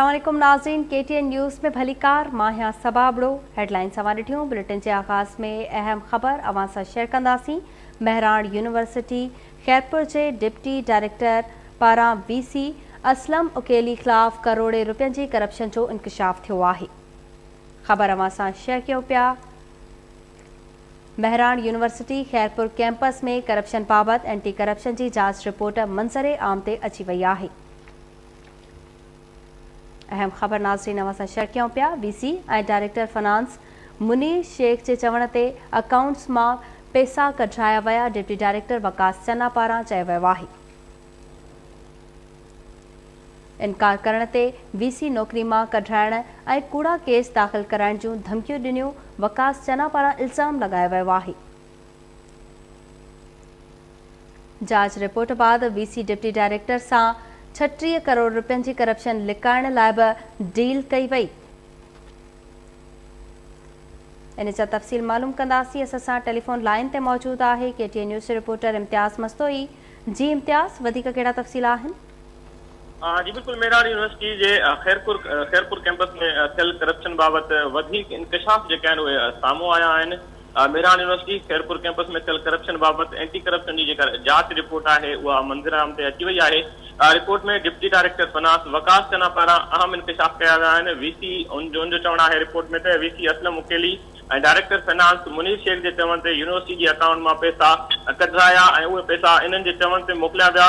السلام عليڪم ناظرين ڪي ٽي اين نيوز ۾ ڀليڪار مان آهيان صبا ابڙو هيڊلائنس اوهان ڏٺيون بليٽن جي آغاز ۾ اهم خبر اوهان سان شيئر ڪنداسين مهراڻ يونيورسٽي خيرپور جي ڊپٽي ڊائريڪٽر پاران وي سي اسلم عقيلي خلاف ڪروڙين روپين جي ڪرپشن جو انڪشاف ٿيو آهي خبر اوهان سان شيئر ڪيون پيا Mehran university Khairpur campus ۾ corruption بابت اينٽي ڪرپشن جي جاچ رپورٽ منظر عام تي اچي وئي آهي. اهم خبر ناظرين اوهان سان شيئر ڪيون پيا V C ۽ director finance Munir Shaikh جي چوڻ تي اڪائونٽس مان پيسا ڪڍرايا ويا ڊپٽي ڊائريڪٽر وقاص چنا پاران چيو ويو آهي انڪار ڪرڻ تي وي سي نوڪري مان ڪڍرائڻ ۽ ڪوڙا ڪيس داخل ڪرائڻ جون ڌمڪيون ڏنيون وقاص چنا پاران الزام لڳايو ويو آهي. جاچ رپورٽ بعد وي سي ڊپٽي ڊائريڪٽر سان 36 ڪروڙ رپين جي ڪرپشن لڪائڻ لاء به ڊيل ڪئي وئي. ان جا تفصيل معلوم ڪنداسين اسان سان ٽيليفون لائين تي موجود آهي ڪي ٽي اين نيوز جو رپورٽر امتياز مستوئي جي امتياز وڌيڪ ڪهڙا تفصيل آهن؟ جي بلڪل مهراڻ يونيورسٽي جي خيرپور خيرپور ڪيمپس ۾ ٿيل ڪرپشن بابت وڌيڪ انڪشاف جيڪي آهن اهي سامهون آيا آهن. مهراڻ يونيورسٽي خيرپور ڪيمپس ۾ ٿيل ڪرپشن بابت اينٽي ڪرپشن جي جيڪا جاچ رپورٽ آهي اها منظرعام تي اچي وئي آهي. Report ۾ deputy director finance Waqas Channa پاران اهم انڪشاف ڪيا ويا آهن. وي سي ان جو چوڻ آهي رپورٽ ۾ ته V C Aslam Uqaili ۽ director finance Munir Shaikh جي چوڻ تي يونيورسٽي جي اڪائونٽ مان پئسا ڪڍرايا ۽ اهي پئسا انهن جي چوڻ تي موڪليا ويا.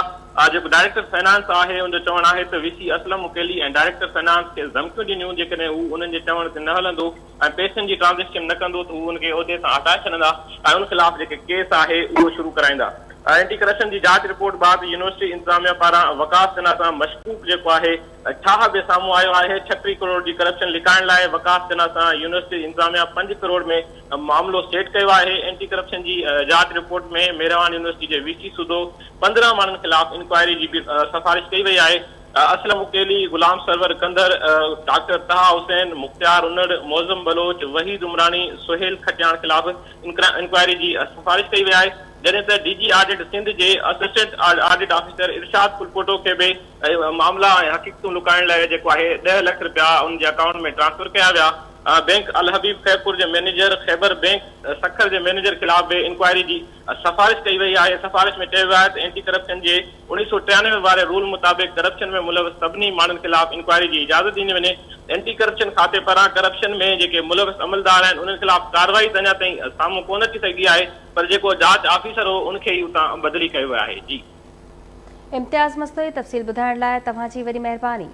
جيڪو ڊائريڪٽر فنانس آهي ان جو چوڻ آهي ته V C Aslam Uqaili ۽ director finance کي ڌمڪيون ڏنيون جيڪڏهن هو انهن جي چوڻ تي نه هلندو ۽ پئسن جي ٽرانزيڪشن نه ڪندو ته هو ان کي عهدي تان هٽائي ڇڏندا ۽ ان خلاف جيڪي ڪيس آهي اهو شروع ڪرائيندا. اينٽي ڪرپشن جي جاچ رپورٽ بعد يونيورسٽي انتظاميا پاران وقاص چنا سان مشڪوڪ جيڪو آهي ٺاهه به سامهون آيو آهي. 36 ڪروڙ جي ڪرپشن لڪائڻ لاء وقاص چنا سان يونيورسٽي انتظاميا پنج ڪروڙ ۾ معاملو سيٽ ڪيو آهي. اينٽي ڪرپشن جي جاچ رپورٽ ۾ ميرواڻ يونيورسٽي جي وي سي سوڌو 15 ماڻهن خلاف انڪوائري جي به سفارش ڪئي وئي آهي. اسلم عقيلي، غلام سرور ڪنڌر، ڊاڪٽر طه حسين، مختيار انڙ، معظم بلوچ، وحيد عمراڻي، سهيل کٽياڻ خلاف انڪوائري جي سفارش ڪئي وئي آهي، جڏهن ته ڊي جي آڊٽ سنڌ جي اسسٽنٽ آڊٽ آفيسر ارشاد ڦلپوٽو کي به معاملا ۽ حقيقتون لڪائڻ لاء جيڪو آهي ڏهه لک رپيا ان جي اڪائونٽ ۾ ٽرانسفر ڪيا ويا، بئنڪ الحبيب خيرپور جي مئنيجر، خيبر بئنڪ سکر جي مئنيجر خلاف به انڪوائري جي سفارش ڪئي وئي آهي، سفارش ۾ چيو ويو آهي ته اينٽي ڪرپشن جي 1993 واري رول مطابق ڪرپشن ۾ ملوث سڀني ماڻهن خلاف انڪوائري جي اجازت ڏني وڃي، اينٽي ڪرپشن کاتي پاران ڪرپشن ۾ جيڪي ملوث عملدار آهن انهن خلاف ڪارروائي ته اڃا تائين سامهون ڪونه اچي سگهي آهي پر جيڪو جاچ آفيسر هو ان کي ئي اتان بدلي ڪيو ويو آهي. جي. امتياز مستوئي تفصيل ٻڌائڻ لاء توهان جي وڏي مهرباني.